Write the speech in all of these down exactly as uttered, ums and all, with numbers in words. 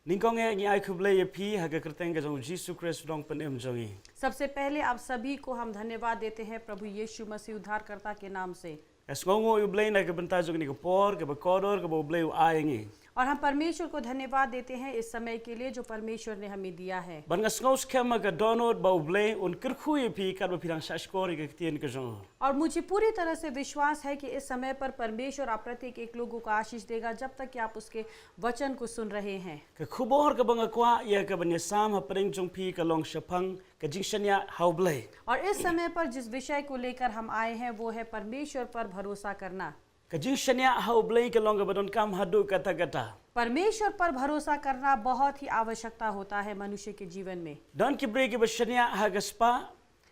Nyngkong eh ngi ai khublei ïa phi ha ka kyrteng ka jong u Jisu Khrist u nongpynim jong ngi. सबसे पहले आप सभी को हम धन्यवाद देते हैं प्रभु यीशु मसीह उद्धारकर्ता के नाम से। Nga sngewnguh ïa u Blei na ka bynta jong kane ka por kaba kordor kaba u Blei u ai ïa ngi. और हम परमेश्वर को धन्यवाद देते हैं इस समय के लिए जो परमेश्वर ने हमें दिया है। Bad nga sngew skhem ha ka dohnud ba u Blei un kyrkhu ïa phi katba phi dang shahshkor ïa ka ktien ka jong u. और मुझे पूरी तरह से विश्वास है कि इस समय पर परमेश्वर आप प्रत्येक एक लोगों को आशीष देगा जब तक कि आप उसके वचन को सुन रहे हैं। Ka khubor kaba nga kwah ïa ka ban ïasam hapdeng jong phi ka long shaphang ka jingshaniah ha u Blei. और इस समय पर जिस विषय को लेकर हम आए हैं वो है परमेश्वर पर भरोसा करना। Ka jingshaniah ha u Blei ka long kaba donkam haduh katta katta. परमेश्वर पर भरोसा करना बहुत ही आवश्यकता होता है मनुष्य के जीवन में। Don ki briew kiba shaniah ha ka spah.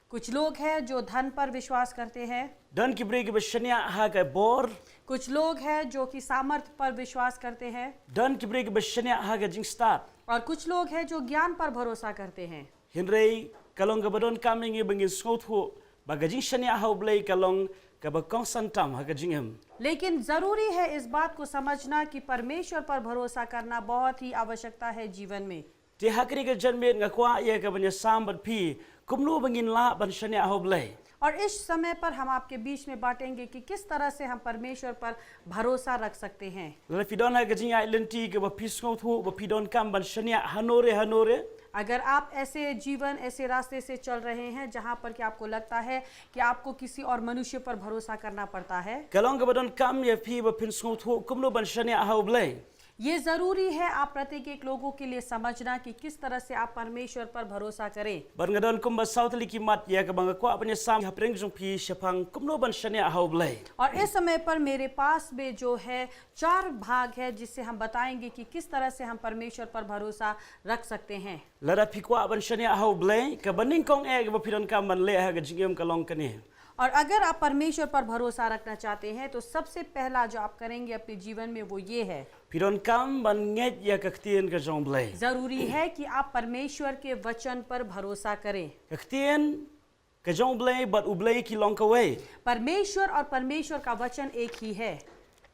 कुछ लोग हैं जो धन पर विश्वास करते हैं। Don ki briew kiba shaniah ha ka bor. कुछ लोग हैं जो कि सामर्थ पर विश्वास करते हैं। Don ki briew kiba shaniah ha ka jingstad. और कुछ लोग हैं जो ज्ञान पर भरोसा करते हैं। Hynrei ka long kaba donkam ïa ngi ba ngin sngewthuh ba ka jingshaniah ha u Blei ka long kaba kongsan tam ha ka jingim. लेकिन जरूरी है इस बात को समझना कि परमेश्वर पर भरोसा करना बहुत ही आवश्यकता है जीवन में। Te ha kane ka janmiet nga kwah ïa ka ban ïasam bad phi kumno ba ngin lah ban shaniah ha u Blei. और इस समय पर हम आपके बीच में बांटेंगे कि किस तरह से हम परमेश्वर पर भरोसा रख सकते हैं। Lada phi don ha ka jingïaid lynti kaba phi sngewthuh ba phi donkam ban shaniah hanore hanore. अगर आप ऐसे जीवन, ऐसे रास्ते से चल रहे हैं जहां पर कि आपको लगता है कि आपको किसी और मनुष्य पर भरोसा करना पड़ता है, Ka long kaba donkam ïa phi ba phin sngewthuh kumno ban shaniah ha u Blei. ये जरूरी है आप प्रत्येक एक लोगों के लिए समझना कि किस तरह से आप परमेश्वर पर भरोसा करें। Bad nga don kumba saw tylli ki mat ïa kaba nga kwah ban ïasam hapdeng jong phi shaphang kumno ban shaniah ha u Blei. और इस समय पर मेरे पास में जो है चार भाग है जिससे हम बताएंगे कि किस तरह से हम परमेश्वर पर भरोसा रख सकते हैं। Lada phi kwah ban shaniah ha u Blei, kaba nyngkong eh kaba phi donkam ban leh ha ka jingim ka long kane. और अगर आप परमेश्वर पर भरोसा रखना चाहते हैं तो सबसे पहला जो आप करेंगे अपने जीवन में वो ये है। Phi donkam ban ngeit ïa ka ktien ka jong u Blei. जरूरी है कि आप परमेश्वर के वचन पर भरोसा करें। Ka ktien ka jong u Blei bad u Blei ki long kawei. परमेश्वर और परमेश्वर का वचन एक ही है।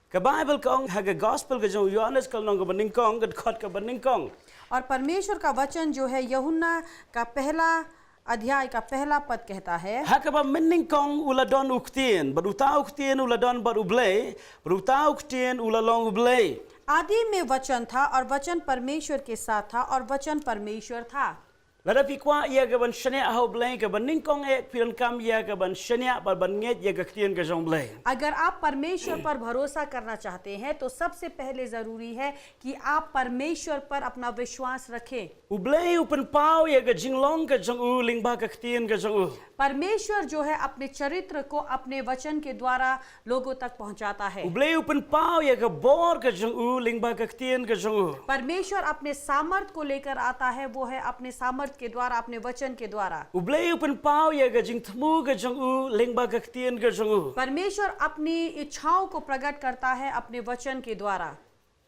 Ka Baibl ka ong ha ka gospel ka jong u Ïohannes ka lynnong kaba nyngkong ka dkhot kaba nyngkong. और परमेश्वर का वचन जो है यूहन्ना का पहला अध्याय का पहला पद कहता है, Ha kaba mynnyngkong u la don u ktien, bad uta u ktien u la don bad u Blei, bad uta u ktien u la long u Blei. आदि में वचन था और वचन परमेश्वर के साथ था और वचन परमेश्वर था। Lada phi kwah ïa ka ban shaniah ha u Blei, kaba nyngkong eh phi donkam ïa ka ban shaniah bad ban ngeit ïa ka ktien ka jong u Blei. अगर आप परमेश्वर पर भरोसा करना चाहते हैं तो सबसे पहले जरूरी है कि आप परमेश्वर पर अपना विश्वास रखें। U Blei u pynpaw ïa ka jinglong ka jong u lyngba ka ktien ka jong u. परमेश्वर जो है अपने चरित्र को अपने वचन के द्वारा लोगों तक पहुंचाता है। U Blei u pynpaw ïa ka bor ka jong u lyngba ka ktien ka jong u. परमेश्वर अपने सामर्थ को लेकर आता है, वो है अपने सामर्थ के द्वारा, अपने वचन के द्वारा। U Blei u pynpaw ïa ka jingthmu ka jong u lyngba ka ktien ka jong u. परमेश्वर अपनी इच्छाओं को प्रकट करता है अपने वचन के द्वारा।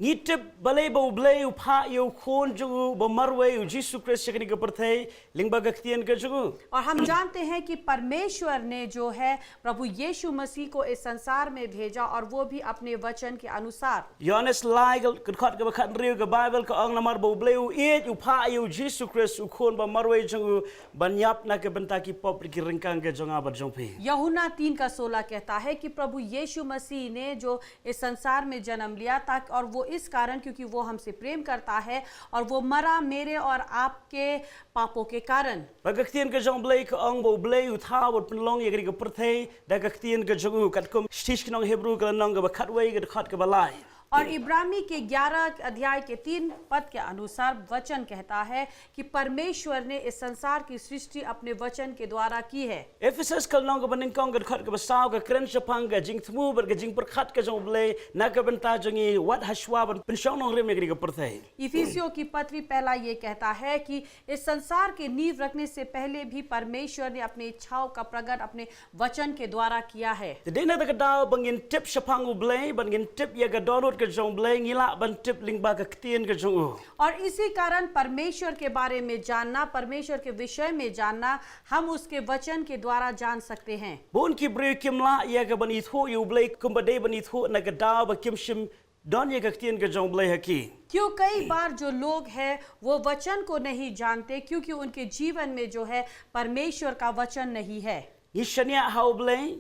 Ngi tip balei ba u Blei u phah ïa u khun jong u ba marwei u Jisu Khrist sha kane ka pyrthei lyngba ka ktien ka jong u. और हम जानते हैं कि परमेश्वर ने जो है प्रभु यीशु मसीह को इस संसार में भेजा और वो भी अपने वचन के अनुसार। Ïohannes lai ka dkhot kaba khathynriew ka Baibl ka ong namar ba u Blei u ïeit u phah ïa u Jisu Khrist u khun ba marwei jong u ban ïap na ka bynta ki pop ki ryngkang ka jong nga bad jong phi. यूहन्ना तीन का सोलह कहता है कि प्रभु यीशु मसीह ने जो इस संसार में जन्म लिया ताकि, और वो इस कारण क्योंकि वो हमसे प्रेम करता है और वो मरा मेरे और आपके पापों के कारण। Bad ka ktien ka jong u Blei ka ong ba u Blei u thaw bad pynlong ïa kane ka pyrthei da ka ktien ka jong u, katkum shithi sha ki nong Hebru ka lynnong kaba khatwei ka dkhot kaba lai. और इब्रानी के ग्यारह अध्याय के तीन पद के अनुसार वचन कहता है कि परमेश्वर ने इस संसार की सृष्टि अपने वचन के द्वारा की है। Ephesus ka lynnong kaba nyngkong ka dkhot kaba saw ka kren shaphang ka jingthmu bad ka jingpyrkhat ka jong u Blei na ka bynta jong ngi wat hashwa ban pynshong nongrim ïa kane ka pyrthei. इफिसियों की पत्री पहला ये कहता है कि इस संसार की नींव रखने से पहले भी परमेश्वर ने अपनी इच्छाओं का प्रकट अपने वचन के द्वारा किया है। Te dei na kata ka daw ba ngin tip shaphang u Blei, ba ngin tip ïa ka dohnud ka jong U Blei ngi lah ban tip lyngba ka ktien ka jong u. और इसी कारण परमेश्वर के बारे में जानना, परमेश्वर के विषय में जानना, हम उसके वचन के द्वारा जान सकते हैं। Bun ki briew kim lah ïa ka ban ithuh ïa U Blei kumba dei ban ithuh na ka daw ba kim shym don ïa ka ktien ka jong U Blei ha ki. क्यों कई बार जो लोग हैं वो वचन को नहीं जानते, क्योंकि उनके जीवन में जो है परमेश्वर का वचन नहीं है। Ngi shaniah ha U Blei.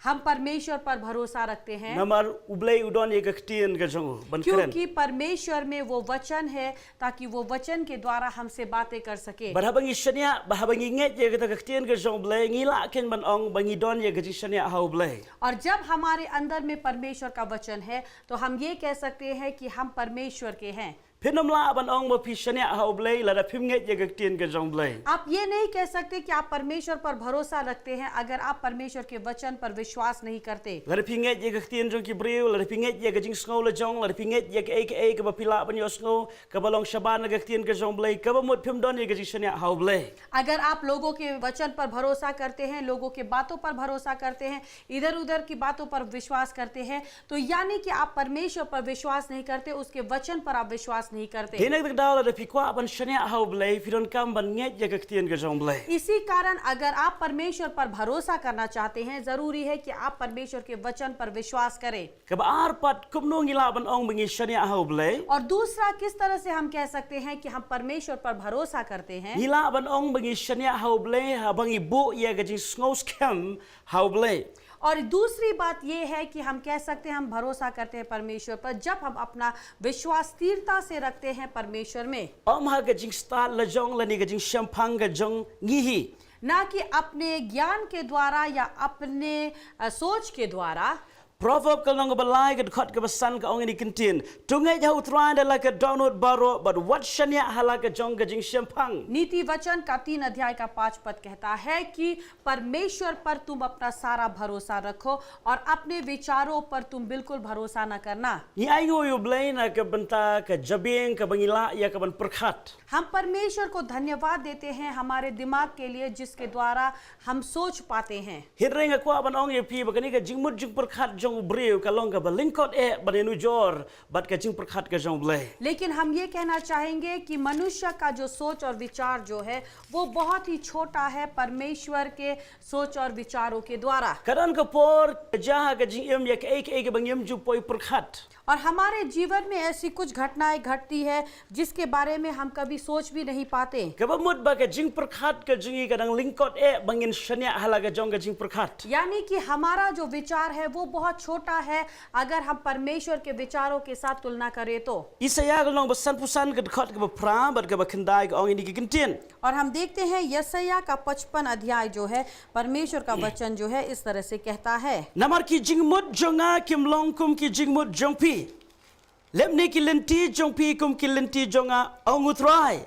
हम परमेश्वर पर भरोसा रखते हैं। Namar U Blei u don ïa ka ktien ka jong u ban kren. क्योंकि परमेश्वर में वो वचन है, ताकि वो वचन के द्वारा हमसे बातें कर सके। Bad haba ngi shaniah, bad haba ngi ngeit ïa kata ka ktien ka jong U Blei, ngi lah kein ban ong ba ngi don ïa ka jingshaniah ha U Blei. और जब हमारे अंदर में परमेश्वर का वचन है, तो हम ये कह सकते हैं कि हम परमेश्वर के हैं। Phin ym lah ban ong ba phi shaniah ha U Blei lada phim ngeit ïa ka ktien ka jong U Blei. आप ये नहीं कह सकते कि आप परमेश्वर पर भरोसा रखते हैं अगर आप परमेश्वर के वचन पर विश्वास नहीं करते। Lada phi ngeit ïa ka ktien jong ki briew, lada phi ngeit ïa ka jingsngew la jong, lada phi ngeit ïa kaei kaei kaba phi lah ban ïohsngew kaba long shabar na ka ktien ka jong U Blei, kaba mut phim don ïa ka jingshaniah ha U Blei. अगर आप लोगों के वचन पर भरोसा करते हैं, लोगों के बातों पर भरोसा करते हैं, इधर उधर की बातों पर विश्वास करते हैं, तो यानी कि आप परमेश्वर पर विश्वास नहीं करते, उसके वचन पर आप विश्वास नहीं करते। Dei na kata ka daw lada phi kwah ban shaniah ha U Blei, phi donkam ban ngeit ïa ka ktien ka jong U Blei. इसी कारण अगर आप परमेश्वर पर भरोसा करना चाहते हैं, जरूरी है कि आप परमेश्वर के वचन पर विश्वास करें। Kaba ar pat, kumno ngi lah ban ong ba ngi shaniah ha U Blei? और दूसरा किस तरह से हम कह सकते हैं कि हम परमेश्वर पर भरोसा करते हैं? Ngi lah ban ong ba ngi shaniah ha U Blei haba ngi buh ïa ka jingsngew skhem ha U Blei. और दूसरी बात ये है कि हम कह सकते हैं हम भरोसा करते हैं परमेश्वर पर, जब हम अपना विश्वास स्थिरता से रखते हैं परमेश्वर में। Ym ha ka jingstad la jong lane ka jingshemphang ka jong ngi hi. ना कि अपने ज्ञान के द्वारा या अपने अ, सोच के द्वारा। Proverb ka lynnong kaba lai ka dkhot kaba san ka ong ïa kane ka kyntien: To ngeit ha U Trai da la ka dohnud baroh, bad wat shaniah ha la ka jong ka jingshemphang. नीति वचन का तीन अध्याय का पांच पद कहता है कि परमेश्वर पर तुम अपना सारा भरोसा रखो और अपने विचारों पर तुम बिल्कुल भरोसा न करना। Ngi ainguh ïa U Blei na ka bynta ka jabieng kaba ngi lah ïa ka ban pyrkhat. हम परमेश्वर को धन्यवाद देते हैं हमारे दिमाग के लिए, जिसके द्वारा हम सोच पाते हैं। Hynrei nga kwah ban ong ïa phi ba kane ka jingmut jingpyrkhat jong u briew ka long kaba lyngkot eh ban ïanujor bad ka jingpyrkhat ka jong U Blei. लेकिन हम ये कहना चाहेंगे कि मनुष्य का जो सोच और विचार जो है, वो बहुत ही छोटा है परमेश्वर के सोच और विचारों के द्वारा। Ka don ka por ka jia ha ka jingim ïa kaei kaei kaba ngim ju poi pyrkhat. और हमारे जीवन में ऐसी कुछ घटनाएं घटती है जिसके बारे में हम कभी सोच भी नहीं पाते। Kaba mut ba ka jingpyrkhat ka jong ngi ka dang lyngkot eh ba ngin shaniah ha la ka jong ka jingpyrkhat. यानी कि हमारा जो विचार है वो बहुत छोटा है अगर हम परमेश्वर के विचारों के साथ तुलना करें तो। Isaïah ka lynnong ba sanphew san ka dkhot kaba phra bad kaba khyndai ka ong ïa kine ki kyntien. और हम देखते हैं यशायाह का पचपन अध्याय जो है, परमेश्वर का वचन जो है इस तरह से कहता है। Namar ki jingmut jong nga kim long kum ki jingmut jong phi, lymne ki lynti jong phi kum ki lynti jong nga, ong U Trai.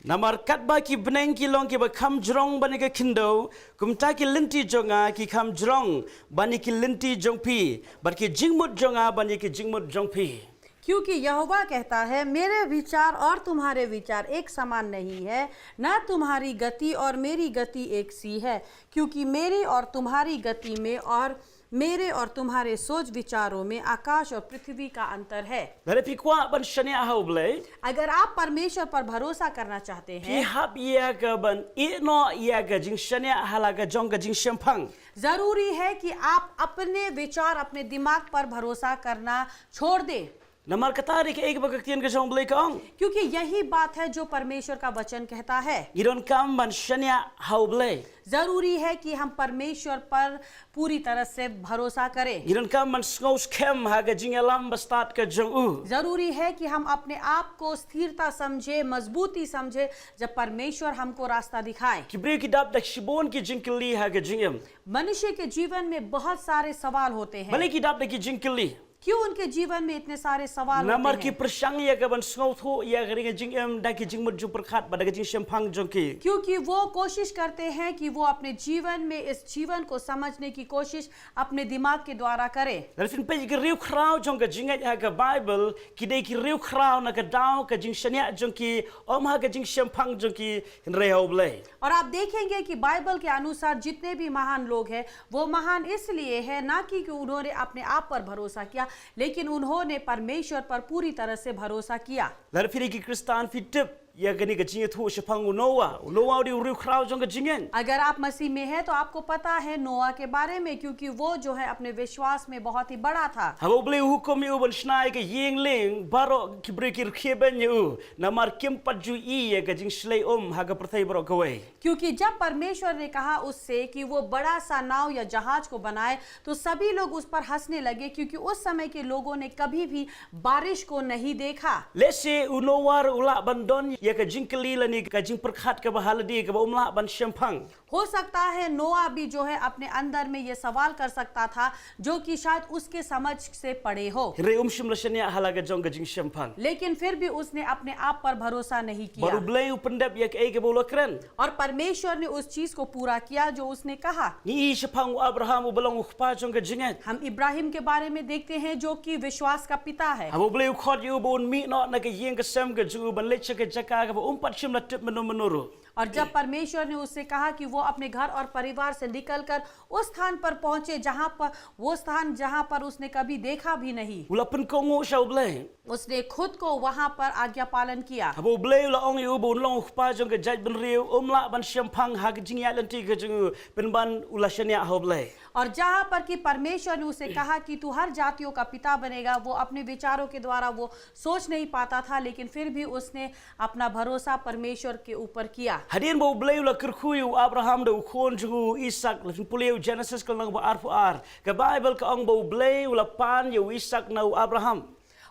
Namar katba ki bneng ki long kiba kham jrong ban ïa ka khyndew, kumta ki lynti jong nga ki kham jrong ban ïa ki lynti jong phi, bad ki jingmut jong nga ban ïa ki jingmut jong phi. क्योंकि यहोवा कहता है, मेरे विचार और तुम्हारे विचार एक समान नहीं है, ना तुम्हारी गति और मेरी गति एक सी है, क्योंकि मेरी और तुम्हारी गति में और मेरे और तुम्हारे सोच विचारों में आकाश और पृथ्वी का अंतर है। Lada phi kwah ban shaniah ha U Blei, अगर आप परमेश्वर पर भरोसा करना चाहते हैं, phi hap ïa ka ban ïehnoh ïa ka jingshaniah ha la ka jong ka jingshemphang. जरूरी है कि आप अपने विचार, अपने दिमाग पर भरोसा करना छोड़ दें। Namar kata dei kaei kaba ka ktien ka jong U Blei ka ong. क्योंकि यही बात है जो परमेश्वर का वचन कहता है। Ngi donkam ban shaniah ha U Blei. जरूरी है कि हम परमेश्वर पर पूरी तरह से भरोसा करें। Ngi donkam ban sngew skhem ha ka jingïalam bastad ka jong u. जरूरी है कि हम अपने आप को स्थिरता समझे, मजबूती समझे, जब परमेश्वर हमको रास्ता दिखाए। Ki briew ki dap da shibun ki jingkylli ha ka jingim. मनुष्य के जीवन में बहुत सारे सवाल होते हैं। Balei ki dap da ki jingkylli? क्यों उनके जीवन में इतने सारे सवाल होते हैं? Namar ki pyrshang ïa ka ban sngewthuh ïa ka ri ka jingim da ki jingmut jingpyrkhat bad da ka jingshemphang jong ki. क्योंकि वो कोशिश करते हैं कि वो अपने जीवन में इस जीवन को समझने की कोशिश अपने दिमाग के द्वारा करें। Lada phin peit ïa ki riewkhraw jong ka jingngeit ha ka Baibl, ki dei ki riewkhraw na ka daw ka jingshaniah jong ki, ym ha ka jingshemphang jong ki, hynrei ha U Blei. और आप देखेंगे कि बाइबल के अनुसार जितने भी महान लोग हैं, वो महान इसलिए है, ना कि, कि उन्होंने अपने आप पर भरोसा किया, लेकिन उन्होंने परमेश्वर पर पूरी तरह से भरोसा किया। Lada phi dei ki Khristan phi tip ïa kane ka jingïathuh shaphang u Noah. U Noah u dei u riewkhraw jong ka jingngeit. अगर आप मसीह में हैं तो आपको पता है नोआ के बारे में, क्योंकि वो जो है अपने विश्वास में बहुत ही बड़ा था। Haba U Blei u hukum ïa u ban shna ïa ka ïing lieng, baroh ki briew ki rkhie beiñ ïa u, namar kim pat ju ïohi ïa ka jingshlei um ha ka pyrthei baroh kawei. क्योंकि जब परमेश्वर ने कहा उससे कि वो बड़ा सा नाव या जहाज को बनाए, तो सभी लोग उस पर हंसने लगे, क्योंकि उस समय के लोगों ने कभी भी बारिश को नहीं देखा। Lehse u Noah u lah ban don ïa ka jingkylli lane ka jingpyrkhat kaba ha lade kaba um lah ban shemphang. हो सकता है नोआ भी जो है अपने अंदर में ये सवाल कर सकता था, जो कि शायद उसके समझ से परे हो। Hynrei um shym la shaniah ha la ka jong ka jingshemphang. लेकिन फिर भी उसने अपने आप पर भरोसा नहीं Bad U किया। Blei u pyndep ïa kaei kaba u la kren. और परमेश्वर ने उस चीज को पूरा किया जो उसने कहा। Ngi ïohi shaphang u Abraham uba long u kpa jong ka jingngeit. हम इब्राहिम के बारे में देखते हैं, जो कि विश्वास का पिता है। Haba U Blei u khot ïa u ba un mih noh na ka ïing ka sem ka jong u ban leit sha ka jaka kaba um pat shym la tip mynno mynno ruh. और जब परमेश्वर ने उससे कहा कि वो अपने घर और परिवार से निकलकर उस स्थान पर पहुंचे, जहां पर, वो स्थान जहां पर उसने कभी देखा भी नहीं, U la pynkohnguh sha U Blei. उसने खुद को वहां पर आज्ञा पालन किया। Haba U Blei u la ong ïa u ba un long u kpa jong ka jaitbynriew, um lah ban shemphang ha ka jingïaid lynti ka jong u, pynban u la shaniah ha U Blei. और जहां पर कि परमेश्वर ने उसे कहा कि तू हर जातियों का पिता बनेगा, वो अपने विचारों के द्वारा वो सोच नहीं पाता था, लेकिन फिर भी उसने अपना भरोसा परमेश्वर के ऊपर किया। Hadien ba U Blei u la kyrkhu ïa u Abraham da u khun jong u Isaak, la phin pule ïa u Genesis ka lynnong ba arphew ar. Ka Baibl ka ong ba U Blei u la pan ïa u Isaak na u Abraham.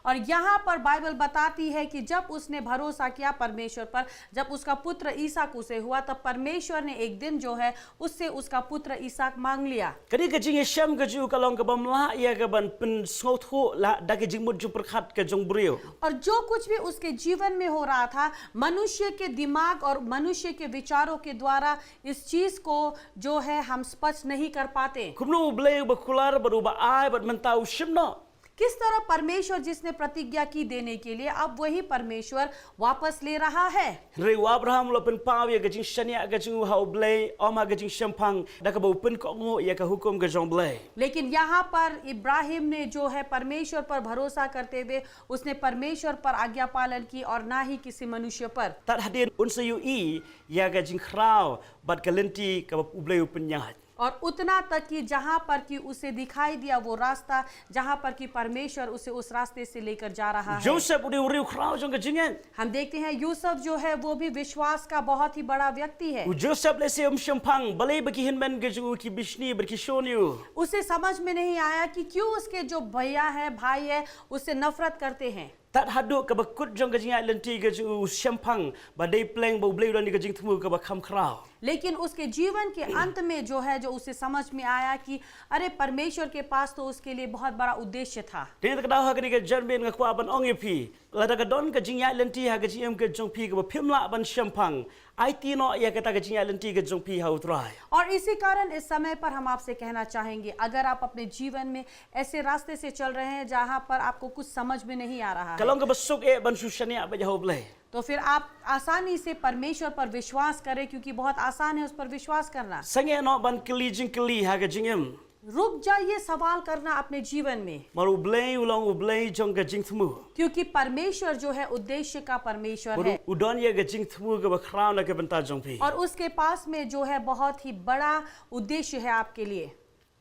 और यहाँ पर बाइबल बताती है कि जब उसने भरोसा किया परमेश्वर पर, जब उसका पुत्र ईसाक उसे हुआ, तब परमेश्वर ने एक दिन जो है उससे उसका पुत्र ईसाक मांग लिया। Kane ka jingïashem ka jong u ka long kabym lah ïa ka ban pynsngewthuh la da ka jingmut jingpyrkhat ka jong u briew. और जो कुछ भी उसके जीवन में हो रहा था, मनुष्य के दिमाग और मनुष्य के विचारों के द्वारा इस चीज को जो है हम स्पष्ट नहीं कर पाते। Kumno U Blei uba kular bad uba ai bad mynta u shim noh. किस तरह परमेश्वर जिसने प्रतिज्ञा की देने के लिए, अब वही परमेश्वर वापस ले रहा है। Hynrei u Abraham u la pynpaw ïa ka jingshaniah ka jong u ha U Blei, ym ha ka jingshemphang, da kaba u pynkohnguh ïa ka hukum ka jong U Blei. लेकिन यहाँ पर इब्राहिम ने जो है परमेश्वर पर भरोसा करते हुए उसने परमेश्वर पर आज्ञा पालन की और ना ही किसी मनुष्य पर। Tad hadien un sa ïohi ïa ka jingkhraw bad ka lynti kaba U Blei u pynïaid. और उतना तक कि जहाँ पर कि उसे दिखाई दिया वो रास्ता, जहाँ पर कि परमेश्वर उसे उस रास्ते से लेकर जा रहा है। Joseph u dei u riewkhraw jong ka jingngeit. हम देखते हैं यूसुफ जो है वो भी विश्वास का बहुत ही बड़ा व्यक्ति है। U Joseph lehse um shemphang balei ba ki hynmen ka jong u ki bishni bad ki shun ïa u. उसे समझ में नहीं आया कि क्यों उसके जो भैया है, भाई है, उससे नफरत करते हैं। Tad haduh kaba kut jong ka jingïaid lynti ka jong u u shemphang ba dei pleng ba U Blei u don ïa ka jingthmu kaba kham khraw. लेकिन उसके जीवन के अंत में जो है, जो उसे समझ में आया कि अरे, परमेश्वर के पास तो उसके लिए बहुत बड़ा उद्देश्य था। Te kata ka daw ha kane ka janmiet nga kwah ban ong ïa phi, lada ka don ka jingïaid lynti ha ka jingim ka jong phi kaba phim lah ban shemphang, aiti noh ïa kata ka jingïaid lynti ka jong phi ha U Trai. और इसी कारण इस समय पर हम आपसे कहना चाहेंगे, अगर आप अपने जीवन में ऐसे रास्ते से चल रहे हैं जहां पर आपको कुछ समझ में नहीं आ रहा Ka है, long kaba suk eh ban shu shaniah beit ha U Blei. तो फिर आप आसानी से परमेश्वर पर विश्वास करें, क्योंकि बहुत आसान है उस पर विश्वास करना। Sangeh noh ban kylli jingkylli ha ka jingim. रुक जाइए सवाल करना अपने जीवन में, Namar U Blei u long U Blei jong ka jingthmu. क्योंकि परमेश्वर जो है उद्देश्य का परमेश्वर Bad है u don ïa ka jingthmu kaba khraw na ka bynta jong phi. और उसके पास में जो है बहुत ही बड़ा उद्देश्य है आपके लिए।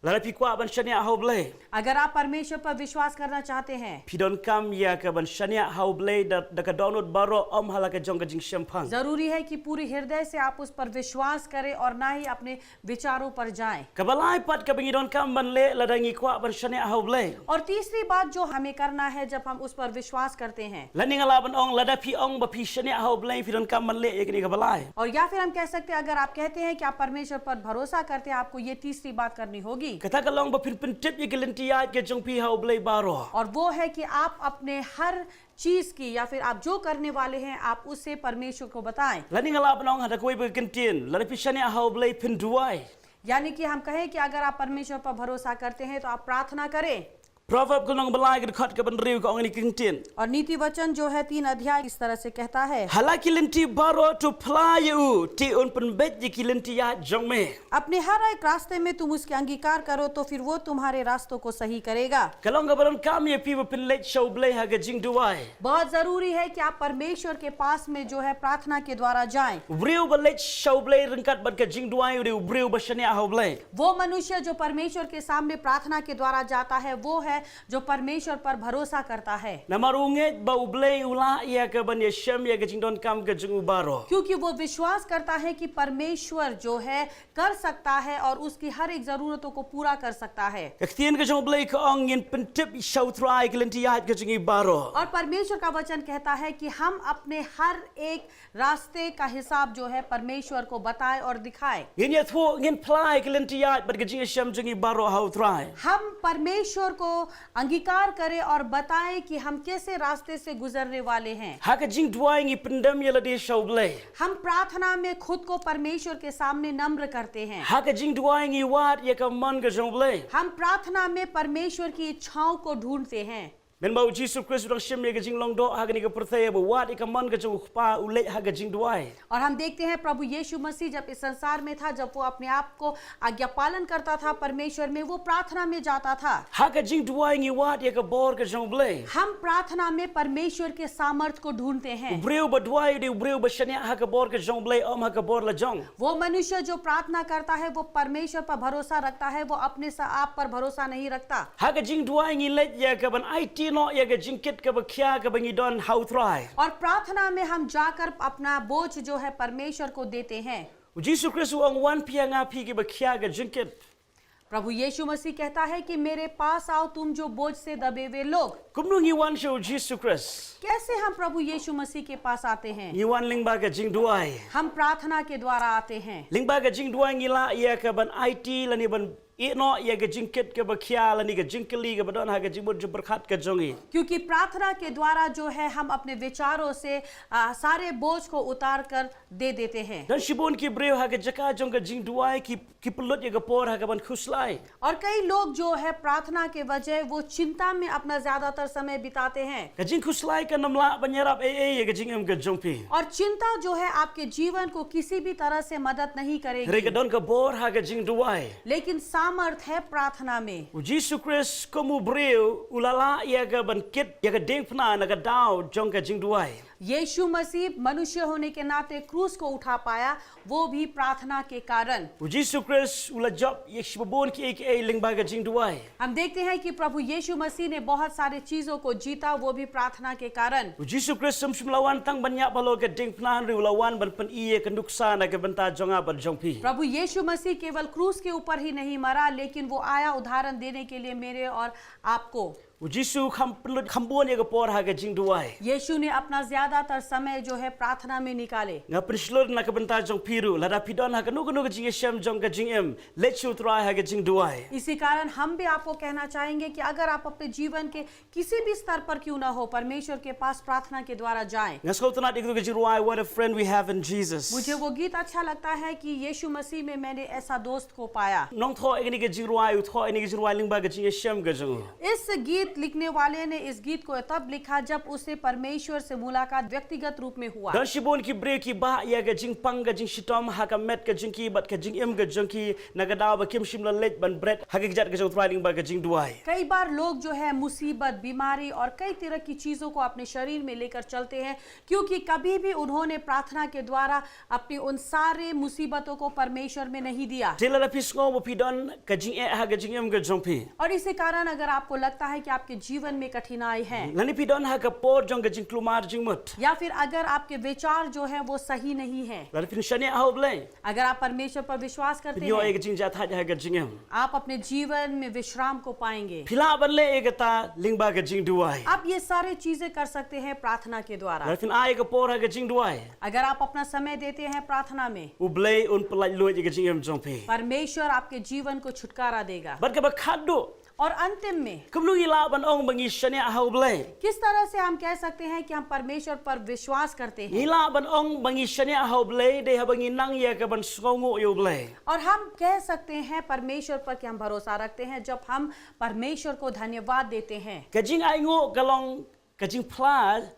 Lada phi kwah ban shaniah ha U Blei, अगर आप परमेश्वर पर विश्वास करना चाहते हैं, phi donkam ïa ka ban shaniah ha U Blei da, da ka dohnud baroh, ym ha la ka jong ka jingshemphang. जरूरी है कि पूरी हृदय से आप उस पर विश्वास करें और ना ही अपने विचारों पर जाएं। Kaba lai pat kaba ngi donkam ban leh lada ngi kwah ban shaniah ha U Blei, और तीसरी बात जो हमें करना है जब हम उस पर विश्वास करते हैं, lane nga lah ban ong lada phi ong ba phi shaniah ha U Blei phi donkam ban leh ïa kane kaba lai. और या फिर हम कह सकते हैं, अगर आप कहते हैं कि आप परमेश्वर पर भरोसा करते हैं, आपको ये तीसरी बात करनी होगी। Kata ka long ba phin pyntip ïa ka lynti ïaid ka jong phi ha U Blei baroh. और वो है कि आप अपने हर चीज की या फिर आप जो करने वाले हैं, आप उसे परमेश्वर को बताएं। Lane nga lah ban ong ha da kawei ka kyntien, lada phi shaniah ha U Blei phin duwai. यानी कि हम कहें कि अगर आप परमेश्वर पर भरोसा करते हैं तो आप प्रार्थना करें। Proverb ka lynnong ba lai ka dkhot kaba hynriew ka ong ïa kane ka kyntien. और नीति वचन जो है तीन अध्याय इस तरह से कहता है। Ha la ki lynti baroh to phla ïa u, te un pynbeit ïa ki lynti ïaid jong me. अपने हर एक रास्ते में तुम उसके अंगीकार करो तो फिर वो तुम्हारे रास्तों को सही करेगा। Ka long kaba donkam ïa phi ba phin leit sha U Blei ha ka jingduwai. बहुत जरूरी है कि आप परमेश्वर के पास में जो है प्रार्थना के द्वारा जाएं। U briew ba leit sha U Blei ryngkat bad ka jingduwai u dei u briew ba shaniah ha U Blei. वो मनुष्य जो परमेश्वर के सामने प्रार्थना के द्वारा जाता है, वो है जो परमेश्वर पर भरोसा करता है। Namar u ngeit ba U Blei u lah ïa ka ban ïashem ïa ka jingdonkam ka jong u baroh. क्योंकि वो विश्वास करता है कि परमेश्वर जो है कर सकता है और उसकी हर एक जरूरतों को पूरा कर सकता है। Ka ktien ka jong U Blei ka ong ngin pyntip sha U Trai ka lynti ïaid ka jong ngi baroh. और परमेश्वर का वचन कहता है कि हम अपने हर एक रास्ते का हिसाब जो है परमेश्वर को बताएं और दिखाएं। Ngin ïathuh, ngin phla ïa ka lynti ïaid bad ka jingïashem jong ngi baroh ha U Trai. हम परमेश्वर को अंगीकार करें और बताएं कि हम कैसे रास्ते से गुजरने वाले हैं। Ha ka jingduwai ngi pyndem ïa lade sha U Blei. हम प्रार्थना में खुद को परमेश्वर के सामने नम्र करते हैं। Ha ka jingduwai ngi wad ïa ka mon ka jong U Blei. हम प्रार्थना में परमेश्वर की इच्छाओं को ढूंढते हैं। Mynba U Jisu Khrist u dang shim ïa ka jinglong doh ha kane ka pyrthei, ba wad ïa ka mon ka jong U Kpa, u leit ha ka jingduwai. और हम देखते हैं प्रभु यीशु मसीह जब इस संसार में था, जब वो अपने आप को आज्ञा पालन करता था परमेश्वर में, वो प्रार्थना में जाता था। Ha ka jingduwai ngi wad ïa ka bor ka jong U Blei. हम प्रार्थना में परमेश्वर के सामर्थ को ढूंढते हैं। U briew ba duwai u dei u briew ba shaniah ha ka bor ka jong U Blei, ym ha ka bor la jong. वो मनुष्य जो प्रार्थना करता है, वो परमेश्वर पर भरोसा रखता है, वो अपने सा-, आप पर भरोसा नहीं रखता। Ha ka jingduwai ngi leit ïa ka ban aiti noh ïa ka jingkit kaba khia kaba ngi don ha U Trai. और प्रार्थना में हम जाकर अपना बोझ जो है परमेश्वर को देते हैं। U Jisu Khrist u ong, wan phi ha nga phi kiba khia ka jingkit. प्रभु यीशु मसीह कहता है कि मेरे पास आओ तुम जो बोझ से दबे हुए लोग। Kumno ngi wan sha U Jisu Khrist? कैसे हम प्रभु यीशु मसीह के पास आते हैं? Ngi wan lyngba ka jingduwai. हम प्रार्थना के द्वारा आते हैं। Lyngba ka jingduwai ngi lah ïa ka ban aiti lane ban ïeh noh ïa ka jingkit kaba khia lane ka jingkylli kaba don ha ka jingmut jingpyrkhat ka jong ngi. क्योंकि प्रार्थना के द्वारा जो है हम अपने विचारों से, आ, सारे बोझ को उतार कर दे देते हैं। Don shibun ki briew ha ka jaka jong ka jingduwai ki, ki pynlut ïa ka por ha ka ban khuslai. और कई लोग जो है प्रार्थना के वजह वो चिंता में अपना ज्यादातर समय बिताते हैं। Ka jingkhuslai kan ym lah ban ïarap ei ei ïa ka jingim ka jong phi. और चिंता जो है आपके जीवन को किसी भी तरह से मदद नहीं करेगी। Hynrei ka don ka bor ha ka jingduwai. लेकिन सामर्थ है प्रार्थना में। U Jisu Khrist kum u briew u la lah ïa ka ban kit ïa ka diengphna na ka daw jong ka jingduwai. यीशु मसीह मनुष्य होने के नाते क्रूस को उठा पाया, वो भी प्रार्थना के कारण। U Jisu Khrist u la jop ïa shibun kiei kiei lyngba ka jingduwai. हम देखते हैं कि प्रभु यीशु मसीह ने बहुत सारी चीजों को जीता, वो भी प्रार्थना के कारण। U Jisu Khrist um shym la wan tang ban ïap halor ka diengphna, hynrei u la wan ban pyni ïa ka nuksa na ka bynta jong nga bad jong phi. प्रभु यीशु मसीह केवल क्रूस के ऊपर ही नहीं मरा, लेकिन वो आया उदाहरण देने के लिए मेरे और आपको। U Jisu u kham pynlut kham bun ïa ka por ha ka jingduwai. यीशु ने अपना ज्यादातर समय जो है प्रार्थना में निकाले। Nga pynshlur na ka bynta jong phi ruh, lada phi don ha kano kano ka jingïashem jong ka jingim, leit sha U Trai ha ka jingduwai. इसी कारण हम भी आपको कहना चाहेंगे कि अगर आप अपने जीवन के किसी भी स्तर पर क्यों ना हो, परमेश्वर के पास प्रार्थना के द्वारा जाएं। Nga sngewtynnat ïa ka jingrwai What a Friend We Have in Jesus. मुझे वो गीत अच्छा लगता है कि यीशु मसीह में मैंने ऐसा दोस्त को पाया। Nongthoh ïa kane ka jingrwai u thoh ïa kane ka jingrwai lyngba ka jingïashem ka jong u. इस गीत लिखने वाले ने इस गीत को तब लिखा जब उसे परमेश्वर से मुलाकात व्यक्तिगत रूप में हुआ। Don shibun ki briew ki bah ïa ka jingpang ka jingshitom ha ka met ka jong ki bad ka jingim ka jong ki na ka daw ba kim shym la leit ban bret ha ka kjat ka jong U Trai lyngba ka jingduwai. कई बार लोग जो है मुसीबत, बीमारी और कई तरह की चीजों को अपने शरीर में लेकर चलते हैं, क्योंकि कभी भी उन्होंने प्रार्थना के द्वारा अपनी उन सारे मुसीबतों को परमेश्वर में नहीं दिया। Te lada phi sngew ba phi don ka jingeh ha ka jingim ka jong phi. और इसी कारण अगर आपको लगता है कि आपके जीवन में कठिनाई है, lane phi don ha ka por jong ka jingkulmar jingmut, या फिर अगर आपके विचार जो है वो सही नहीं है, lada phi shaniah ha U Blei, अगर आप परमेश्वर पर विश्वास करते हैं, phin ïoh ïa ka jingjahthait ha ka jingim. आप अपने जीवन में विश्राम को पाएंगे। Phi lah ban leh ïa kata lyngba ka jingduwai. आप ये सारे चीजें कर सकते हैं प्रार्थना के द्वारा। Lada phin ai ïa ka por ha ka jingduwai, अगर आप अपना समय देते हैं प्रार्थना में, U Blei un pyllait luid ïa ka jingim jong phi. परमेश्वर आपके जीवन को छुटकारा देगा। Bad kaba khadduh, और अंतिम में Kumno ngi lah ban ong ba ngi shaniah ha U Blei? किस तरह से हम कह सकते हैं कि हम परमेश्वर पर विश्वास करते Ngi हैं? lah ban ong ba ngi shaniah ha U Blei dei haba ngi nang ïa ka ban sngewnguh ïa U Blei. और हम कह सकते हैं परमेश्वर पर कि हम भरोसा रखते हैं जब हम परमेश्वर को धन्यवाद देते हैं। Ka jingainguh ka long ka jingphla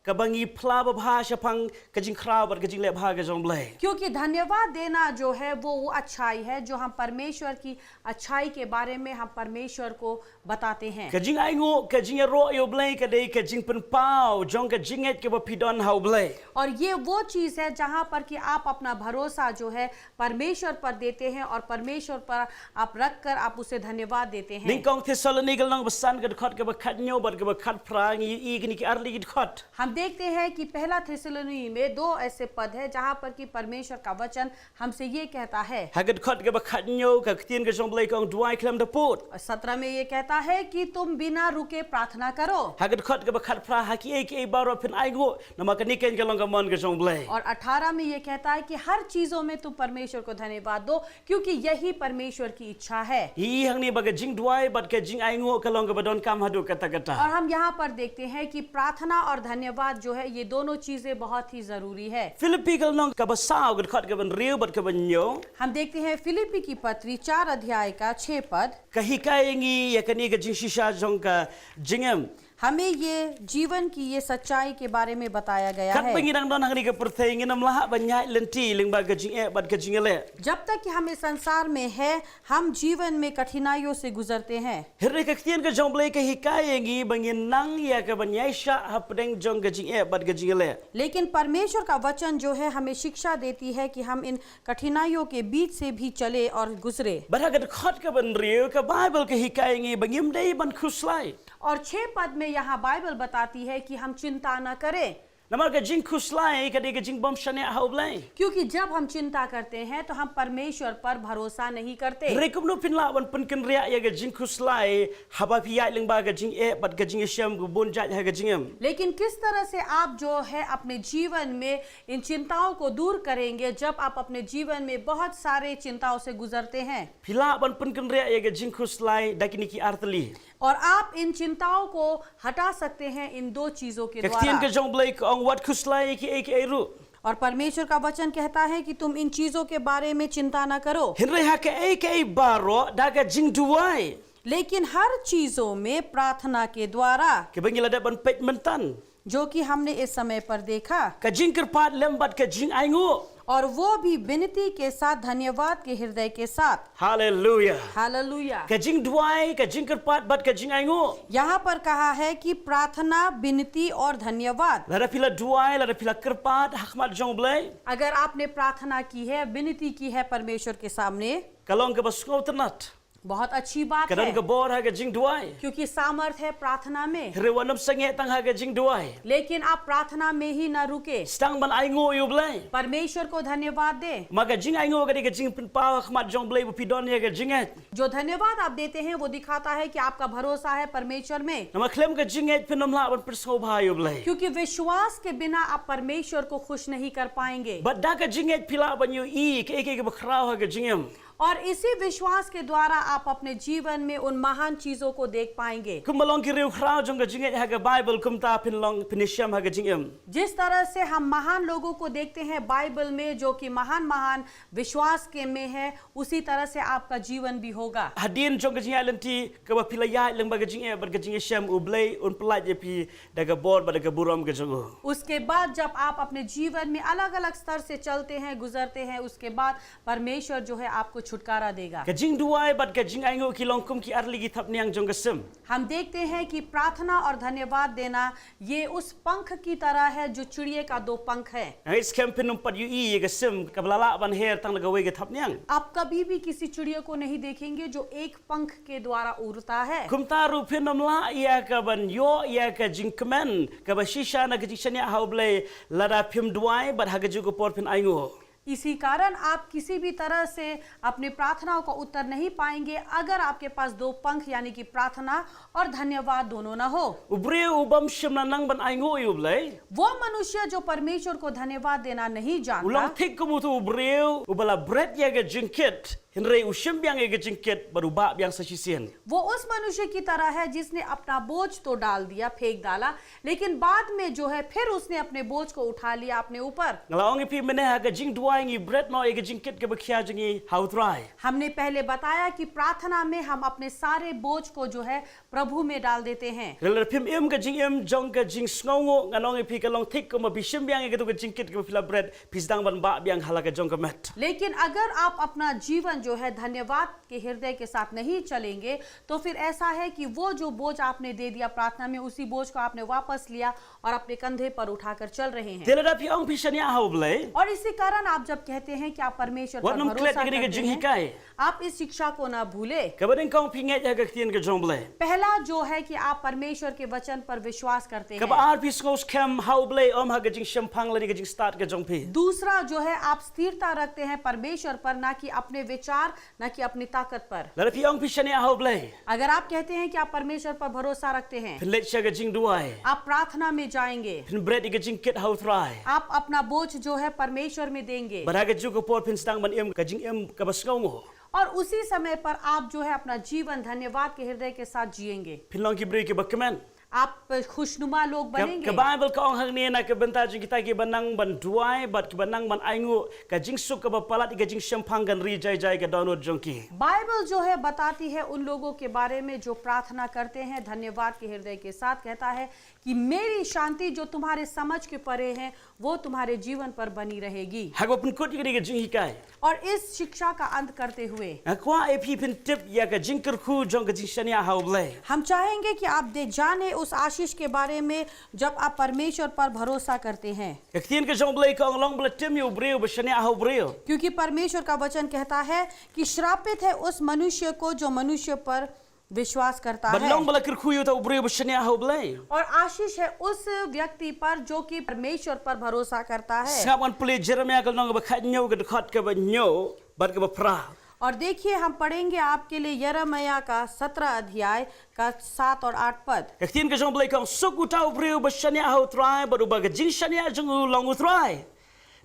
kaba ngi phla babha shaphang ka jingkhraw bad ka jingleh bha ka jong U Blei. क्योंकि धन्यवाद देना जो है वो वो अच्छाई है जो हम परमेश्वर की अच्छाई के बारे में हम परमेश्वर को बताते हैं। Ka jingainguh, ka jingïaroh ïa U Blei ka dei ka jingpynpaw jong ka jingngeit kaba phi don ha U Blei. और ये वो चीज है जहां पर कि आप अपना भरोसा जो है परमेश्वर पर देते हैं और परमेश्वर पर आप रख कर आप उसे धन्यवाद देते हैं। Nyngkong Thessaloni ka lynnong ba san ka dkhot kaba khathynñiew bad kaba khatphra ngi ïohi kine ki arliang ki dkhot. हम देखते हैं कि पहला थिस्सलुनी में दो ऐसे पद है जहां पर कि परमेश्वर का वचन हमसे ये कहता है। Ha ka dkhot kaba khathynñiew ka ktien ka jong U Blei ka ong duwai khlem da pud. और सत्रह में ये कहता है कि तुम बिना रुके प्रार्थना करो। Ha ka dkhot kaba khatphra ha kiei kiei baroh phin ainguh namar kane ka long ka mon ka jong U Blei. और अठारह में ये कहता है कि हर चीजों में तुम परमेश्वर को धन्यवाद दो क्योंकि यही परमेश्वर की इच्छा है। Ngi ïohi hangne ba ka jingduwai bad ka jingainguh ka long kaba donkam haduh katta katta. और हम यहाँ पर देखते हैं कि प्रार्थना और धन्यवाद जो है ये दोनों चीजें बहुत ही जरूरी है। Philippi ka lynnong kaba saw ka dkhot kaba hynriew bad kaba hynñiew. हम देखते हैं फिलिप्पी की पत्री चार अध्याय का छह पद। Ka hikai ïa ngi ïa kane ka jingshisha jong ka jingim. हमें ये जीवन की ये सच्चाई के बारे में बताया गया Katba है। ngi dang don ha kane ka pyrthei ngin ym lah ban ïaid lynti lyngba ka jingeh bad ka jingïaleh. जब तक कि हम इस संसार में है, हम जीवन में कठिनाइयों से गुजरते हैं। Hynrei ka ktien ka jong U Blei ka hikai ïa ngi ba ngin nang ïa ka ban ïaishah hapdeng jong ka jingeh bad ka jingïaleh. लेकिन परमेश्वर का वचन जो है हमें शिक्षा देती है कि हम इन कठिनाइयों के बीच से भी चले और गुजरे। Bad ha ka dkhot kaba hynriew ka Baibl ka hikai ïa ngi ba ngim dei ban khuslai. और छह पद में यहाँ बाइबल बताती है कि हम चिंता न करें। Namar ka jingkhuslai ka dei ka jingbym shaniah ha U Blei. क्योंकि जब हम चिंता करते हैं तो हम परमेश्वर पर भरोसा नहीं करते। Hynrei kumno phin lah ban pynkynriah ïa ka jingkhuslai haba phi ïaid lyngba ka jingeh bad ka jingïashem ka bun jait ha ka jingim. लेकिन किस तरह से आप जो है अपने जीवन में इन चिंताओं को दूर करेंगे जब आप अपने जीवन में बहुत सारे चिंताओं से गुजरते हैं? Phi lah ban pynkynriah ïa ka jingkhuslai da kine ki artylli. और आप इन चिंताओं को हटा सकते हैं इन दो चीजों के Ka ktien ka द्वारा। jong U Blei ka ong wat khuslai ïa kiei kiei ruh. और परमेश्वर का वचन कहता है कि तुम इन चीजों के बारे में चिंता न करो, Hynrei ha kaei kaei baroh da ka jingduwai. लेकिन हर चीजों में प्रार्थना के द्वारा, Kaba ngi la dep ban peit mynta. जो कि हमने इस समय पर देखा, Ka jingkyrpad lem bad ka jingainguh. और वो भी विनती के साथ, धन्यवाद के हृदय के साथ। Haleluia. हालेलुया। Ka jingduwai, ka jingkyrpad bad ka jingainguh. यहाँ पर कहा है कि प्रार्थना, विनती और धन्यवाद। Lada phi la duwai, lada phi la kyrpad ha khmat jong U Blei. अगर आपने प्रार्थना की है, विनती की है परमेश्वर के सामने, Ka long kaba sngewtynnat. बहुत अच्छी बात Ka don है, ka bor ha ka jingduwai. क्योंकि सामर्थ है प्रार्थना में। Hynrei wat nym sangeh tang ha ka jingduwai. लेकिन आप प्रार्थना में ही ना रुके, Sdang ban ainguh ïa U Blei. परमेश्वर को धन्यवाद दें। Namar ka jingainguh ka dei ka jingpynpaw ha khmat jong U Blei ba phi don ïa ka jingngeit. जो धन्यवाद आप देते हैं, वो दिखाता है कि आपका भरोसा है परमेश्वर में। Namar khlem ka jingngeit phin ym lah ban pynsngewbha ïa U Blei. क्योंकि विश्वास के बिना आप परमेश्वर को खुश नहीं कर पाएंगे। Bad da ka jingngeit phi lah ban ïohi kaei kaei kaba khraw ha ka jingim. और इसी विश्वास के द्वारा आप अपने जीवन में उन महान चीजों को देख पाएंगे। Kumba long ki riewkhraw jong ka jingngeit ha ka Baibl, kumta phin long, phin ïashem ha ka jingim. जिस तरह से हम महान लोगों को देखते हैं बाइबल में, जो कि महान महान विश्वास के में है, उसी तरह से आपका जीवन भी होगा। Hadien jong ka jingïaid lynti kaba phi la ïaid lyngba ka jingeh bad ka jingïashem, U Blei un pyllait ïa phi da ka bor bad da ka burom ka jong u. उसके बाद जब आप अपने जीवन में अलग-अलग स्तर से चलते हैं, गुजरते हैं, उसके बाद परमेश्वर जो है आपको छुटकारा देगा। Ka jingduwai bad ka jingainguh ki long kum ki arliang ki thapniang jong ka sim. हम देखते हैं कि प्रार्थना और धन्यवाद देना ये उस पंख की तरह है जो चिड़िए का दो पंख है। Ngi skhem phin ym pat ïohi ïa ka sim kaba la lah ban her tang da kawei ka thapniang. आप कभी भी किसी चिड़िया को नहीं देखेंगे जो एक पंख के द्वारा उड़ता है। Kumta ruh phin ym lah ïa ka ban ïoh ïa ka jingkmen kaba shisha na ka jingshaniah ha U Blei lada phim duwai bad ha kajuh ka por phin ainguh. इसी कारण आप किसी भी तरह से अपने प्रार्थनाओं का उत्तर नहीं पाएंगे अगर आपके पास दो पंख यानी कि प्रार्थना और धन्यवाद दोनों ना हो। U briew u bym shym la nang ban ainguh ïa U Blei. वो मनुष्य जो परमेश्वर को धन्यवाद देना नहीं जानता, U long thik kum uto u briew uba la bret ïa ka jingkit. Hynrei u shim biang ïa ka jingkit bad u bah biang sa shisien. वो उस मनुष्य की तरह है जिसने अपना बोझ तो डाल दिया, फेंक डाला, लेकिन बाद में जो है फिर उसने अपने बोझ को उठा लिया अपने ऊपर। Nga la ong ïa phi mynne ha ka jingduwai ngi bret noh ïa ka jingkit kaba khia jong ngi ha u Trai. हमने पहले बताया कि प्रार्थना में हम अपने सारे बोझ को जो है प्रभु में डाल देते हैं। Hynrei lada phim im ka jingim jong ka jingsngewnguh, ngan ong ïa phi ka long thik kumba phi shim biang ïa katu ka jingkit kaba phi la bret, phi sdang ban bah biang ha la ka jong ka met. लेकिन अगर आप अपना जीवन जो है धन्यवाद के हृदय के साथ नहीं चलेंगे, तो फिर ऐसा है कि वो जो बोझ आपने दे दिया प्रार्थना में, उसी बोझ को आपने वापस लिया और अपने कंधे पर उठाकर चल रहे हैं। Te lada phi ong phi shaniah ha U Blei, और इसी कारण आप जब कहते हैं कि आप परमेshwar पर भरोसा करते हैं, आप इस शिक्षा को ना भूले। Kaba nyngkong, phi ngeit ha ka ktien ka jong U Blei. पहला जो है कि आप परमेश्वर के वचन पर विश्वास करते हैं। Kaba ar, phi sngew skhem ha U Blei, ym ha ka jingshemphang lane ka jingstad ka jong phi. दूसरा जो है, आप स्थिरता रखते हैं परमेश्वर पर, ना कि अपने विचार, ना कि अपनी ताकत पर। Lada phi ong phi shaniah ha U Blei, अगर आप कहते हैं कि आप परमेश्वर पर भरोसा रखते हैं, phin leit sha ka jingduwai, आप प्रार्थना में जाएंगे, phin bret ïa ka jingkit ha U Trai, आप अपना बोझ जो है परमेश्वर में देंगे, bad ha kajuh ka por phin sdang ban im ka jingim kaba sngewnguh, और उसी समय पर आप जो है अपना जीवन धन्यवाद के हृदय के साथ जिएंगे। Phin long ki briew kiba kmen. आप खुशनुमा लोग बनेंगे। Ka Baibl ka ong hangne, na ka bynta jong kita kiba nang ban duwai bad kiba nang ban ainguh, ka jingsuk kaba palat ïa ka jingshemphang kan ri jai jai ka dohnud jong ki. बाइबल जो है बताती है उन लोगों के बारे में जो प्रार्थना करते हैं, धन्यवाद के हृदय के साथ, कहता है कि मेरी शांति जो तुम्हारे समझ के परे है, वो तुम्हारे जीवन पर बनी रहेगी। Ha kaba pynkut ïa kane ka jinghikai, और इस शिक्षा का अंत करते हुए, nga kwah ïa phi phin tip ïa ka jingkyrkhu jong ka jingshaniah ha U Blei. हम चाहेंगे कि आप दे जाने उस आशीष के बारे में जब आप परमेश्वर पर भरोसा करते हैं। Ka ktien ka jong U Blei ka ong, long ba la tim ïa u briew ba shaniah ha u briew. क्योंकि परमेश्वर का वचन कहता है कि श्रापित है उस मनुष्य को जो मनुष्य पर विश्वास करता है। Bad long ba la kyrkhu ïa uta u briew ba shaniah ha U Blei. और आशीष है उस व्यक्ति पर जो कि परमेश्वर पर भरोसा करता है। Sngap, ngan pule Jeremiah ka lynnong kaba khathynñiew, ka dkhot kaba hynñiew bad kaba phra. और देखिए, हम पढ़ेंगे आपके लिए यिर्मयाह का सत्रह अध्याय का सात और आठ पद। Ka ktien ka jong U Blei ka ong, suk uta u briew ba shaniah ha U Trai bad uba ka jingshaniah jong u long U Trai.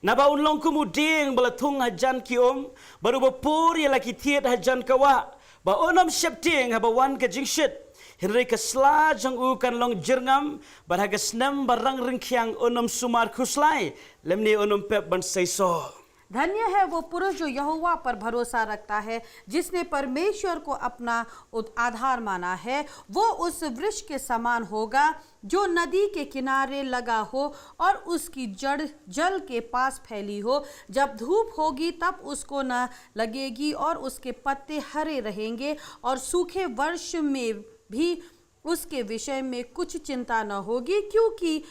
Naba un long kum u dieng ba la thung hajan ki um, bad uba pur ïa la ki thied hajan ka wah, ba un ym sheptieng haba wan ka jingshit. Hynrei ka sla jong u kan long jyrngam, bad ha ka snem ba rang ryngkhiang un ym sumar khuslai, lymne un ym pep ban seisoh. धन्य है वो पुरुष जो यहोवा पर भरोसा रखता है, जिसने परमेश्वर को अपना उद-, आधार माना है। वो उस वृक्ष के समान होगा जो नदी के किनारे लगा हो और उसकी जड़ जल के पास फैली हो। जब धूप होगी तब उसको न लगेगी और उसके पत्ते हरे रहेंगे और सूखे वर्ष में भी उसके विषय में कुछ चिंता न होगी, क्योंकि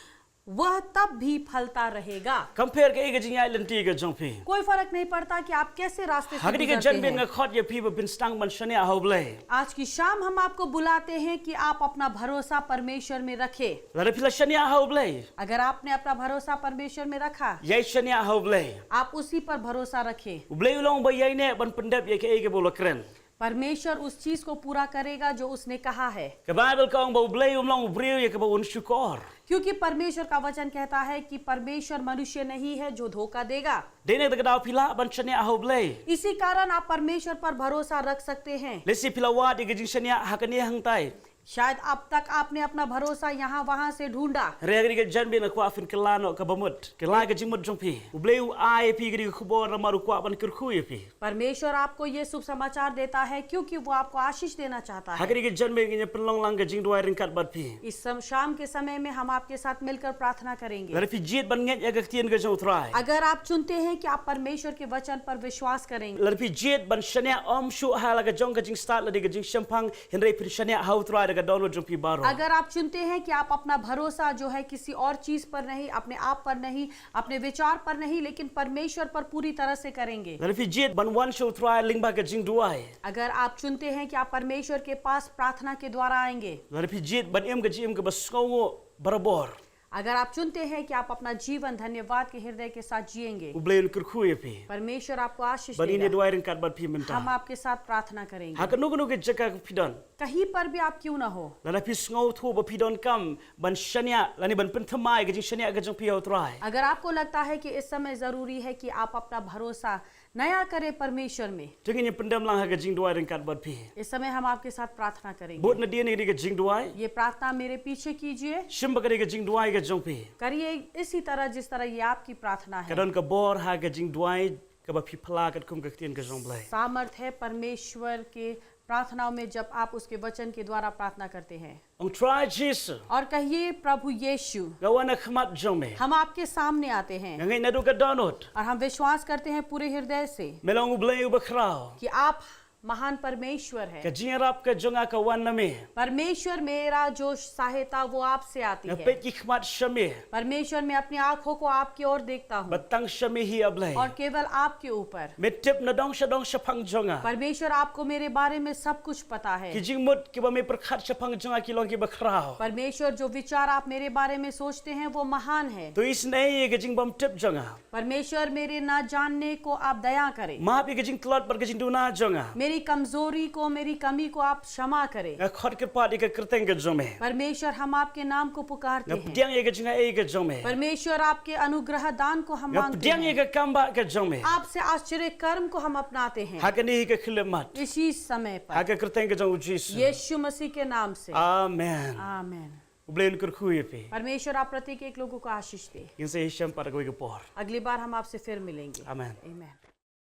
वह तब भी फलता रहेगा। Kam pher kaei ka jingïaid lynti ka jong phi. कोई फर्क नहीं पड़ता कि आप कैसे रास्ते से गुजरते हैं। Ha kane ka janmiet nga khot ïa phi ba phin sdang ban shaniah ha U Blei. आज की शाम हम आपको बुलाते हैं कि आप अपना भरोसा परमेश्वर में रखें। Lada phi la shaniah ha U Blei, अगर आपने अपना भरोसा परमेश्वर में रखा, ïai shaniah ha U Blei, आप उसी पर भरोसा रखें। U Blei u long ba ïaineh ban pyndep ïa kaei kaba u la kren. परमेश्वर उस चीज को पूरा करेगा जो उसने कहा है। Ka Baibl ka ong ba U Blei um long u briew ïa kaba un shukor. क्योंकि परमेश्वर का वचन कहता है कि परमेश्वर मनुष्य नहीं है जो धोखा देगा। Dei na kata ka daw phi lah ban shaniah ha U Blei. इसी कारण आप परमेश्वर पर भरोसा रख सकते हैं। Lehse phi la wad ïa ka jingshaniah ha kane hangtai. शायद अब तक आपने अपना भरोसा यहाँ वहाँ से ढूंढा। Hynrei ha kane ka janmiet nga kwah phin kylla noh kaba mut. Kylla ka jingmut jong phi. U Blei u ai ïa phi kane ka khubor namar u kwah ban kyrkhu ïa phi. परमेश्वर आपको ये शुभ समाचार देता है क्योंकि वो आपको आशीष देना चाहता है। Ha kane ka janmiet ngin ïa pynlong lang ka jingduwai ryngkat bad phi. इस सम-, शाम के समय में हम आपके साथ मिलकर प्रार्थना करेंगे। Lada phi jied ban ngeit ïa ka ktien ka jong U Trai, अगर आप चुनते हैं कि आप परमेश्वर के वचन पर विश्वास करेंगे, lada phi jied ban shaniah ym shuh ha la ka jong ka jingstad lane ka jingshemphang, hynrei phin shaniah ha U Trai da ka dohnud jong phi baroh. अगर आप चुनते हैं कि आप अपना भरोसा जो है किसी और चीज पर नहीं, अपने आप पर नहीं, अपने विचार पर नहीं, लेकिन परमेश्वर पर पूरी तरह से करेंगे। Lada phi jied ban wan sha U Trai lyngba ka jingduwai. अगर आप चुनते हैं कि आप परमेश्वर के पास प्रार्थना के द्वारा आएंगे। Lada phi jied ban im ka jingim kaba sngewnguh barabor. अगर आप चुनते हैं कि आप अपना जीवन धन्यवाद के हृदय के साथ जिएंगे, U Blei un kyrkhu ïa phi. परमेश्वर आपको आशीष देगा। Bad ngin ïa duwai ryngkat bad phi mynta. हम आपके साथ प्रार्थना करेंगे। Ha kano kano ka jaka phi don. कहीं पर भी आप क्यों ना हो, lada phi sngewthuh ba phi donkam ban shaniah lane ban pynthymmai ka jingshaniah ka jong phi ha U Trai, अगर आपको लगता है कि इस समय जरूरी है कि आप अपना भरोसा नया करें परमेश्वर में, to ngin ïa pyndem lang ha ka jingduwai ryngkat bad phi. इस समय हम आपके साथ प्रार्थना करेंगे। Bud nadien ïa kane ka jingduwai. ये प्रार्थना मेरे पीछे कीजिए। Shim ba kane ka jingduwai ka jong phi करिए इसी तरह जिस तरह ये आपकी प्रार्थना ka है। don ka bor ha ka jingduwai kaba phi phla katkum ka ktien ka jong U Blei. सामर्थ है परमेश्वर के प्रार्थनाओं में जब आप उसके वचन के द्वारा प्रार्थना करते हैं। Ong Trai Jisu, और कहिए, प्रभु यीशु, nga wan ha khmat jong me. हम आपके सामने आते हैं Nga ngeit naduh ka dohnud और हम विश्वास करते हैं पूरे हृदय से me long U Blei uba khraw. कि आप महान परमेश्वर Ka है। jingïarap ka jong nga ka wan na me. परमेश्वर, मेरा जो सहायता वो आपसे आती Nga है। peit ki khmat sha me. परमेश्वर, मैं अपनी आंखों को आपकी ओर देखता हूँ Bad tang sha me hi, A Blei. और केवल आपके ऊपर। Me tip nadong shadong shaphang jong nga. परमेश्वर, आपको मेरे बारे में सब कुछ पता Ki है। jingmut kiba me pyrkhat shaphang jong nga ki long kiba khraw. परमेश्वर, जो विचार आप मेरे बारे में सोचते हैं वो महान है। To isynei ïa ka jingbymtip jong nga. परमेश्वर, मेरे ना जानने को आप दया करें। Map ïa ka jingtlot bad ka jingduna jong nga. मेरी कमजोरी को, मेरी कमी को आप क्षमा करें। Nga khot kyrpad ïa ka kyrteng ka jong me. परमेश्वर, हम आपके नाम को पुकारते Nga हैं। pdiang ïa ka jingai ka jong me. परमेश्वर, आपके अनुग्रह दान को हम Nga मांगते pdiang ïa हैं। ka kambah ka jong me. आपसे आश्चर्य कर्म को हम अपनाते हैं Ha kane hi ka khyllipmat. इसी समय Ha पर। ka kyrteng ka jong U Jisu. यीशु मसीह के नाम से। Amen. आमेन। U Blei un kyrkhu ïa phi. परमेश्वर, आप प्रत्येक एक लोगों को आशीष दे। Ngin sa ïashem pat kawei ka por. अगली बार हम आपसे फिर मिलेंगे। Amen. आमेन।